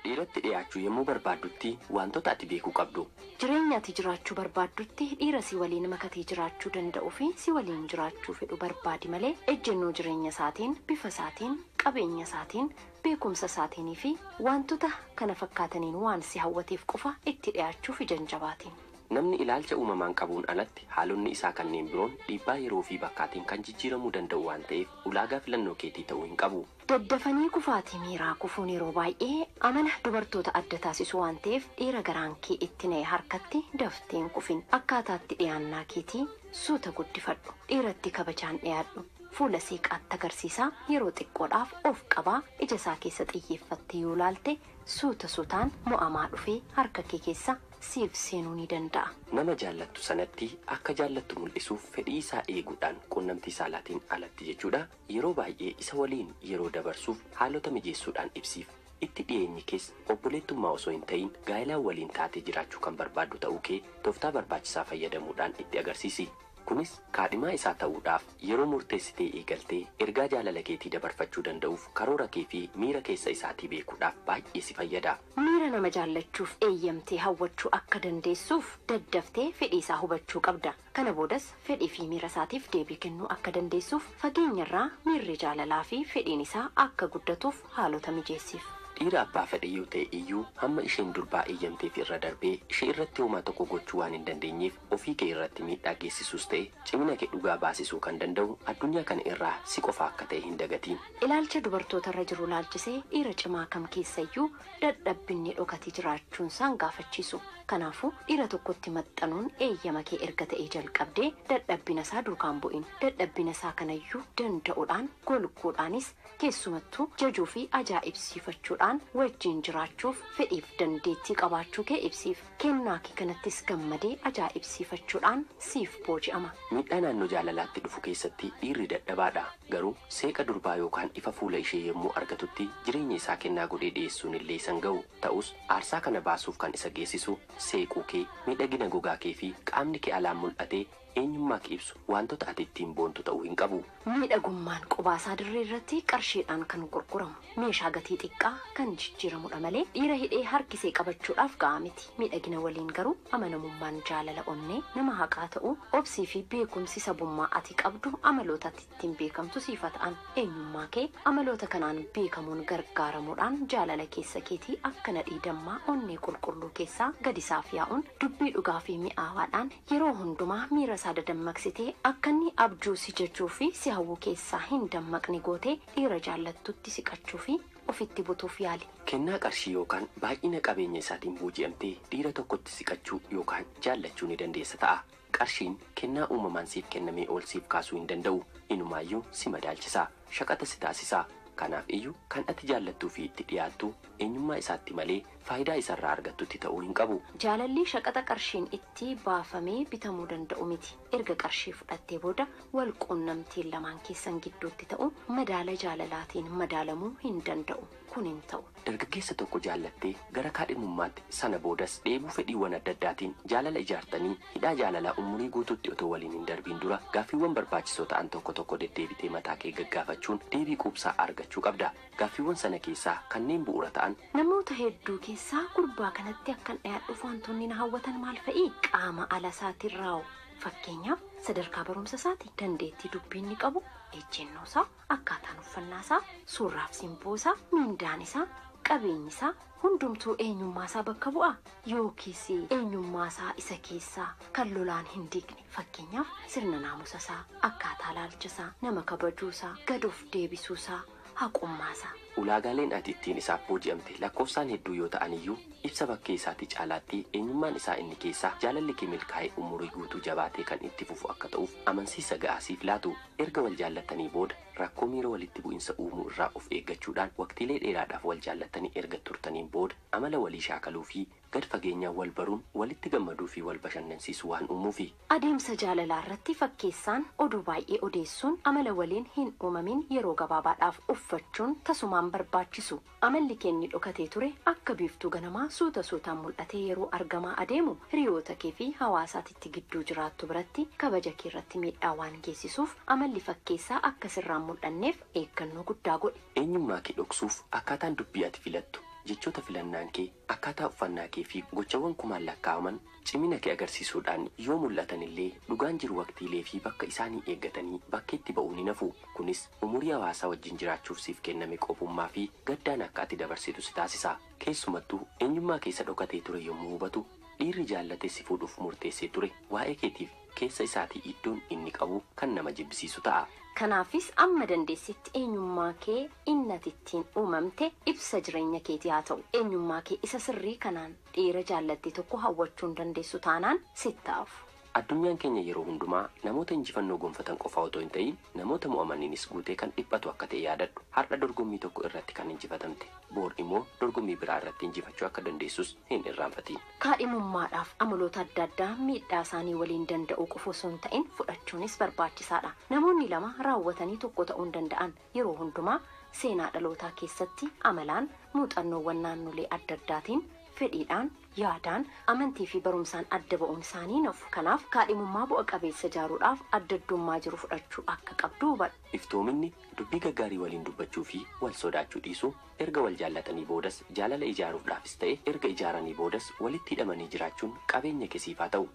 Dhiiratti dhiyaachuu yommuu barbaaddutti wantoota ati beekuu qabdu. Jireenya ati jiraachuu barbaaddutti dhiira si waliin makatee jiraachuu danda'uu fi si waliin jiraachuu fedhu barbaadi malee ejjennoo jireenya isaatiin, bifa isaatiin, qabeenya isaatiin, beekumsa isaatiinii fi wantoota kana fakkaataniin waan si hawwateef qofa itti dhiyaachuuf ija hin jabaatin. Namni ilaalcha uumamaan qabuun alatti haalonni isaa kanneen biroon dhiibbaa yeroo fi bakkaatiin kan jijjiiramuu danda'u waan ta'eef ulaagaa filannoo keetii ta'uu hin qabu. Daddafanii kufaatii miiraa kufuun yeroo baay'ee amala dubartoota adda taasisu waan ta'eef dhiira garaan kee itti na'e harkatti daftee hin kufin. Akkaataatti dhiyaannaa keetii suuta guddifadhu. Dhiiratti kabajaan dhiyaadhu. Fuula seeqaatti agarsiisaa yeroo xiqqoodhaaf of qabaa ija isaa keessa xiyyeeffattee yoo laalte suuta suutaan mo'amaa dhufee harka kee keessa siif seenuu ni danda'a. Nama jaallattu sanatti akka jaallattu mul'isuuf fedhii isaa eeguudhaan quunnamtii saalaatiin alatti jechuudha. Yeroo baay'ee isa waliin yeroo dabarsuuf haalota mijeessuudhaan ibsiif. Itti dhiyeenyi kees obboleettummaa osoo hin ta'in gaa'ilaan waliin taatee jiraachuu kan barbaaddu ta'uu kee tooftaa barbaachisaa fayyadamuudhaan itti agarsiisi. Kunis kaadhimaa isaa ta'uudhaaf yeroo murteessitee eegaltee ergaa jaalala keetii dabarfachuu danda'uuf karoora kee fi miira keessa isaatii beekuudhaaf baay'ee si fayyada. Miira nama jaallachuuf eeyyamtee hawwachuu akka dandeessuuf daddaftee fedhii isaa hubachuu qabda. Kana boodas fedhii fi miira isaatiif deebii kennuu akka dandeessuuf fageenyarraa miirri jaalalaa fi fedhiin isaa akka guddatuuf haalota mijeessiif. Dhiira abbaa fedhe yoo ta'e iyyuu hamma isheen durbaa eeyyamteef irra darbee ishee irratti homaa tokko gochuu waan hin dandeenyeef ofii kee irratti miidhaa geessisuus ta'e cimina kee dhugaa baasisuu kan danda'u addunyaa kana irraa si qofa akka ta'e hin dagatiin. Ilaalcha dubartoota irra jiru laalchisee dhiira cimaa kam keessayyuu dadhabbinni dhokatee jiraachuun isaan gaafachiisu. Kanaafuu dhiira tokkotti maxxanuun eeyyama kee erga ta'ee jalqabdee dadhabbina isaa duukaan bu'in. Dadhabbina isaa kanayyuu danda'uudhaan golguudhaanis keessumattuu jajuu fi ajaa'ibsiifachuudhaan wajjin jiraachuuf fedhiif dandeettii qabaachuu kee ibsiif. Kennaa kee kanattis gammadee ajaa'ibsiifachuudhaan siif booji'ama. Miidhaa naannoo jaalalaatti dhufu keessatti dhiirri dadhabaadha. Garuu seeqa durbaa yookaan ifa fuula ishee yommuu argatutti jireenya isaa kennaa godhee dhiyeessuun illee isan ga'u. Ta'us aarsaa kana baasuuf kan isa geessisu seequu kee, miidhagina gogaa kee fi qaamni kee alaan mul'atee eenyummaa kee ibsu wantoota ati ittiin boontu ta'uu hin qabu. Miidhagummaan qobaasaa dirree irratti qarshiidhaan kan gurguramu meeshaa gatii xiqqaa kan jijjiiramudha malee dhiira hidhee harkisee qabachuudhaaf ga'a miti. Miidhagina waliin garuu amanamummaan jaalala onnee nama haqaa ta'uu obsii fi beekumsi sabummaa ati qabdu amaloota ati ittiin beekamtu siifa ta'an eenyummaa kee amaloota kanaan beekamuun gargaaramuudhaan jaalala keessa keetii akka nadhii dammaa onnee qulqulluu keessaa gadi isaaf yaa'uun dubbii dhugaa fi mi'aawaadhaan yeroo hundumaa miira isaa dadammaqsitee akka inni abjuu si jechuu fi si hawwuu keessaa hin dammaqne gootee dhiira jaallattutti siqachuu fi ofitti butuuf yaali. Kennaa qarshii yookaan baay'ina qabeenya isaatiin booji'amtee dhiira tokkotti siqachuu yookaan jaallachuu ni dandeessa ta'a. Qarshiin kennaa uumamaan siif kennamee ol siif kaasuu hin danda'u. Inumaayyuu si madaalchisa. Shaqata si taasisa. Kanaaf iyyuu kan ati jaallattuu fi itti dhiyaattu eenyummaa isaatti malee faayidaa isarraa argattutti ta'uu hin qabu. Jaalalli shaqaxa qarshiin itti baafamee bitamuu danda'u miti. Erga qarshii fudhattee booda wal quunnamtiin lamaan keessan gidduutti ta'u madaala jaalalaatiin madaalamuu hin danda'u. Kun hin ta'u. Dargaggeessa tokko jaallattee gara kaadhimummaatti sana boodas dheebuu fedhiiwwan adda addaatiin jaalala ijaartanii hidhaa jaalalaa umurii guutuutti otoo waliin hin darbiin dura gaaffiiwwan barbaachisoo ta'an tokko tokko deddeebitee mataa kee gaggaafachuun deebii quubsaa argachuu qabda. Gaaffiiwwan sana keessaa kanneen bu'uura ta'an. Namoota hedduu keessaa gurbaa kanatti akkan dhiyaadhuuf wantoonni na hawwatan maal fa'i? Qaama ala isaatiin raa'u. Fakkeenyaaf sadarkaa barumsa isaati, dandeettii dubbii inni qabu, ejjennoo isaa, akkaataan uffannaa isaa, suurraaf simboo isaa, miindaan isaa, qabeenyi isaa hundumtuu eenyummaa isaa bakka bu'a yookiis eenyummaa isaa isa keessaa kan lolaan hin diigne. Fakkeenyaaf sirna naamusa isaa, akkaataa laalcha isaa, nama kabajuu isaa, gad of deebisuu isaa, haqummaa isaa. Ulaagaaleen ati ittiin isaaf booji'amte lakkoofsaan hedduu yoo ta'an iyyuu ibsa bakkee isaatii caalaatti eenyummaan isaa inni keessaa jaalalli kee milkaa'ee umurii guutuu jabaatee kan itti fufu akka ta'uuf amansiisa ga'aa siif laatu. Erga wal jaallattanii booda rakkoo miira walitti bu'insa uumuu irraa of eeggachuudhaan waqtiilee dheeraadhaaf wal jaallattanii erga turtaniin booda amala walii shaakaluu fi gad fageenyaan wal baruun walitti gammaduu fi wal bashannansiisuu waan uumuufi. Adeemsa jaalalaa irratti fakkeessaan oduu baay'ee odeessuun amala waliin hin uumamin yeroo gabaabaadhaaf uffachuun tasumaan barbaachisu. Amalli keenyi dhokatee ture akka biiftuu ganamaa suuta suutaan mul'atee yeroo argamaa adeemu hiriyoota kee fi hawaasaatitti gidduu jiraattu biratti kabaja kee irratti miidhaa waan geessisuuf amalli fakkeessaa akka sirraan mul'anneef eeggannoo guddaa godhi. Eenyummaa kee dhoksuuf akkaataan dubbii ati filattu Jechoota filannaan kee, akkaataa uffannaa kee fi gochawwan kumaan lakkaa'aman cimina kee agarsiisuudhaan yoo mul'atan illee dhugaan jiru waqtiilee fi bakka isaanii eeggatanii bakkeetti ba'uu ni nafu. Kunis umurii hawaasaa wajjin jiraachuuf siif kenname qofummaa fi gaddaan akka ati dabarsitu si taasisa. Keessumattuu eenyummaa keessa dhokatee ture yommuu hubatu dhiirri jaallatee si fuudhuuf murteessee ture waa'ee keetiif keessa isaatii iddoon inni qabu kan nama jibbisiisu ta'a. Kanaafis amma dandeessitti eenyummaa kee innati ittiin uumamte ibsa jireenya keetii haa ta'u. Eenyummaa kee isa sirrii kanaan dhiira jaallatte tokko hawwachuu hin dandeessu taanaan sittaafu. Addunyaan keenya yeroo hundumaa namoota injifannoo gonfatan qofa otoo hin ta'in namoota mo'amaniinis guutee kan dhiphatu akka ta'e yaadadhu. Har'a dorgommii tokko irratti kan injifatamte, boor immoo dorgommii biraa irratti injifachuu akka dandeessus hin irraanfatiin. Kaadhimummaadhaaf amaloota adda addaa miidhaa isaanii waliin danda'uu qofa osoo hin ta'in fudhachuunis barbaachisaadha. Namoonni lama raawwatanii tokko ta'uu hin danda'an yeroo hundumaa seenaa dhalootaa keessatti amalaan muuxannoowwan naannolee adda addaatiin fedhiidhaan, yaadaan, amantii fi barumsaan adda ba'uun isaanii nafu. Kanaaf kaadhimummaa bu'a qabeessa ijaaruudhaaf adda addummaa jiru fudhachuu akka qabdu hubadhu. Iftoominni dubbii gaggaarii waliin dubbachuu fi wal sodaachuu dhiisuu erga wal jaallatanii boodas jaalala ijaaruudhaafis ta'e erga ijaaranii boodas walitti hidhamanii jiraachuun qabeenya keessiif haa ta'u.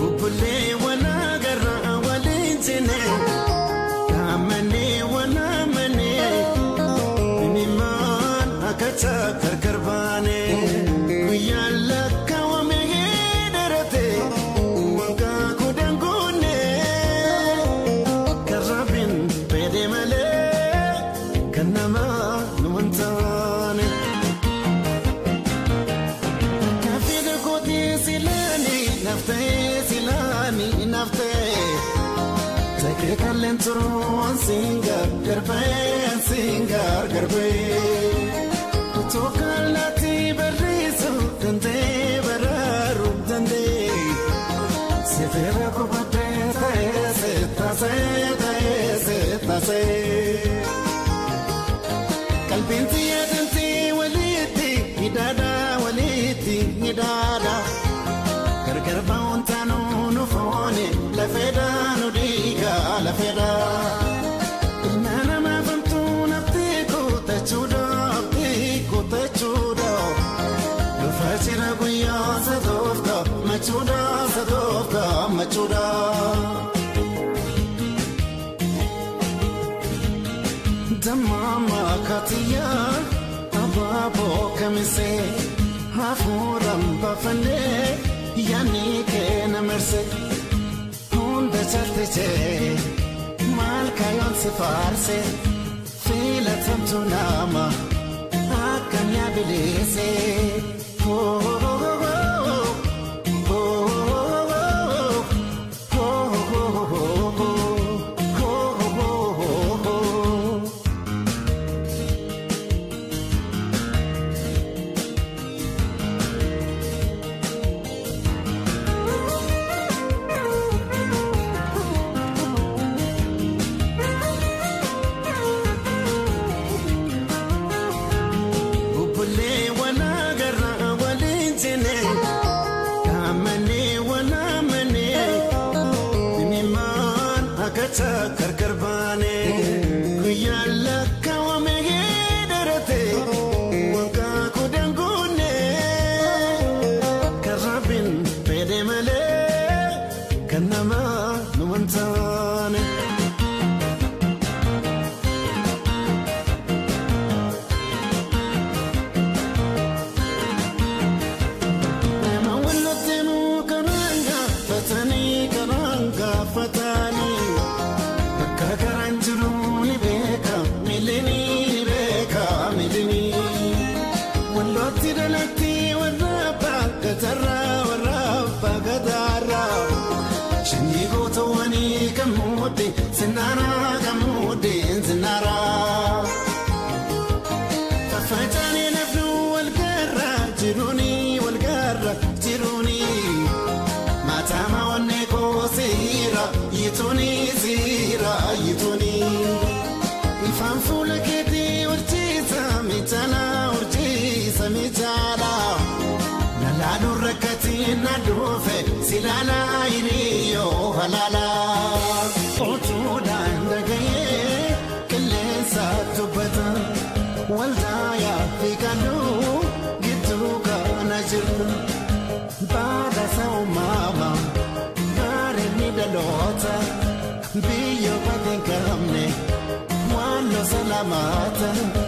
Bubbullee wal agarraa waliin cine, qaamannee wal amanee, imimmaan akka gargar baane. Guyyaan lakkaawame dheerate, waggaa kudhan guunne, kan Rabbiin fedhe malee kan namaa nu hin taane. Kaffee kootii silaanii naaf ta'ee silaanii naaf ta'ee, ta'ee kalleen turuun siin gargar ba'ee siin gargar ba'ee. Tokkolaatti barreessu danda'ee baraaru danda'ee sifeera kubatee ta'ee seetasee ta'ee seetasee. Qalbiin xiyyeetinti walitti hidhaadha walitti hidhaadha gargar ba'uun taanuu nu foone lafeedha nu dhiiga lafeedha. Ilma namaa famtuu naftee kutachuudha. Kutachuudha dhufa jira guyyaa sadoofka machuudha sadoofka machuudha. Dammaama katiyaa abaaboo kamisee hafuuraan baafannee yaadni kee na marse hunda caaltijee maal kayoon si faarse filatamtu nama. Akkam yaabilise Gargar baane guyyaan lakkaawame dheerate waggaa kudhan guunne kan Rabbiin fedhe malee kan namaa nu hin taane. Nama walitti muka gaafatanii karaan gaafatanii. Karaan jiru ni beeka miilini ni beeka miilini. Wallooti dhalatti warra abbaa gatarraa warra abbaa gataarraa. Sanyii gootawwanii kan muudde sinnaaraa kan muudde sinnaaraa. Faffaca'anii nafnu wal garraa jiruuni wal garraa jiruuni. Maatama onnee koosiira yituuni siira yituuni. Ifaan fuula keetii horsiisa miidhala horsiisa miidhala. Nalaaluu rakkatiin na dhufe silaala hiriyyoo halaala. Otuudhaan dhaga'ee qilleensa dubbata waldaa yaafi kaluu. Salaamata.